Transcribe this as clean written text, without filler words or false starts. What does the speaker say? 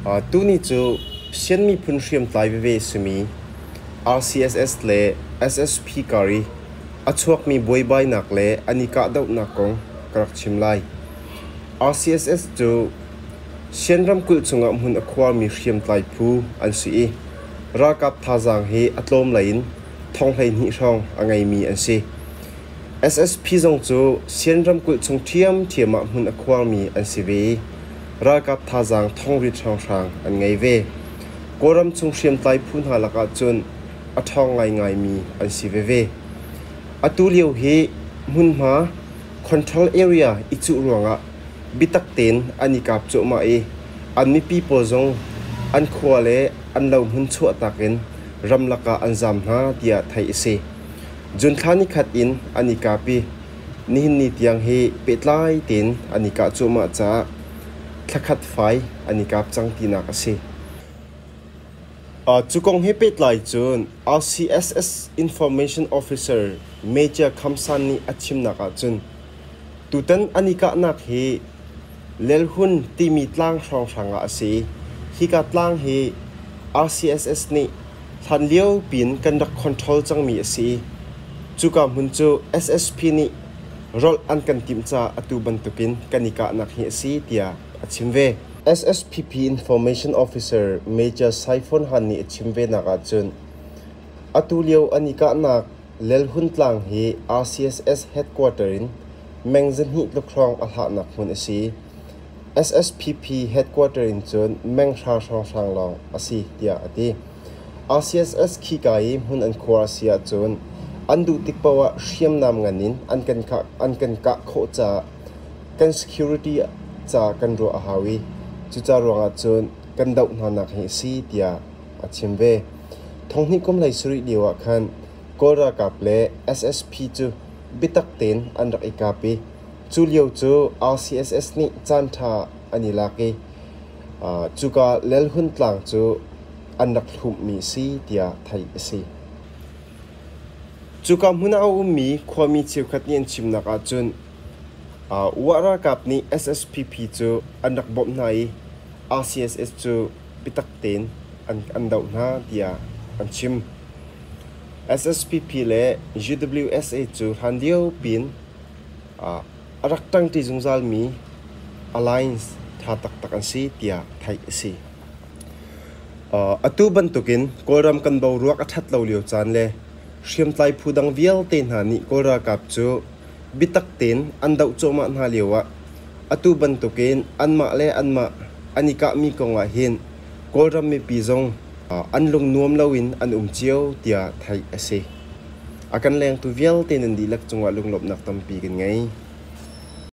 Tuni cu Shan miphun hriamtlai veve simi RCSS le SSP kar i a chuakmi buaibainak le an i kahdohnak kong ka rak chim lai. RCSS cu Shan ramkulh chungah hmun a khuarmi hriamtlai phu an si i ralkap thazaang hi a tlawm lei in thong 12 hrawng a ngeimi an si. SSP zong cu Shan ramkulh chung ṭhiamṭhiam ah hmun a khuarmi an si ve i ralkap thazaang thongrit hrawnghrang an ngei ve. Kawlram chung hriamtlai phu hna lakah cun a ṭhawng ngaingaimi an si veve. Atu lio hi hmunhma control area i cuh ruangah biatak tein an i kap cuahmah i an mipi pawl zong an khua le an lohmun chuahtak in ramlak ah an zaam hna tiah theih a si. June thla nikhat in an i kap i nihin ni tiang hi pehtlai tein an i kah cuahmah caah thlakhat fai an i kap cang tinak a si. Cu kong he pehtlai cun RCSS Information Officer Major Kham San nih a chimnak ahcun tutan an i kahnak hi Lelhun timi tlang hrawnghrang ah a si i hika tlang hi RCSS nih hlanlio piin kan rak control cangmi a si i cuka hmun cu SSP nih rolh an kan timh caah atu bantukin kan i kahnak hi a si tiah a chim ve. SSPP Information Officer Major Saifon Han nih a chim ve nak ahcun atu lio an i kahnak Lelhun tlang hi RCSS headquarter in meng 200 tluk hrawng a hlahnak hmun a si. SSPP headquarter in cun meng hra hrawnghrang lawng a si tiah a ti. RCSS khika i hmun an khuar a si ahcun an duh tik paoh ah hriamnam ngan in an kan kah khawh caah kan security ca kan ruah a hau i cuca ruangah cun kan doh hna nak hi a si tiah a chim ve. Thonghnih kum hlei sarih lio ah khan Kawl ralkap le SSP cu biatak tein an rak i kap i cu lio cu RCSS nih caanṭha an i lak i cuka Lelhun tlang cu an rak hlumhmi a si tiah theih a si. Cuka hmun ah a ummi khuami cheukhat nih an chimnak ahcun Wah ralkap nih SSPP cu an rak bawmh hna i RCSS cu biatak tein an doh hna tiah an chim. SSPP le UWSA cu hlanlio piin a rak ṭangṭi zungzalmi alliance ṭha taktak an si tiah theih a si. Atu bantukin Kawlram kan boruak a ṭhat lo lio caan le hriamtlai phu dang vialte hna nih Kawl ralkap cu biatak tein an doh cuahmah hna lioah atu bantukin anmah le anmah an i kahmi kong ah hin Kawlram mipi zong an lung nuam loin an um cio tiah theih a si. A kan lengtu vialte nan dihlak cungah lunglawmhnak tampi kan ngei.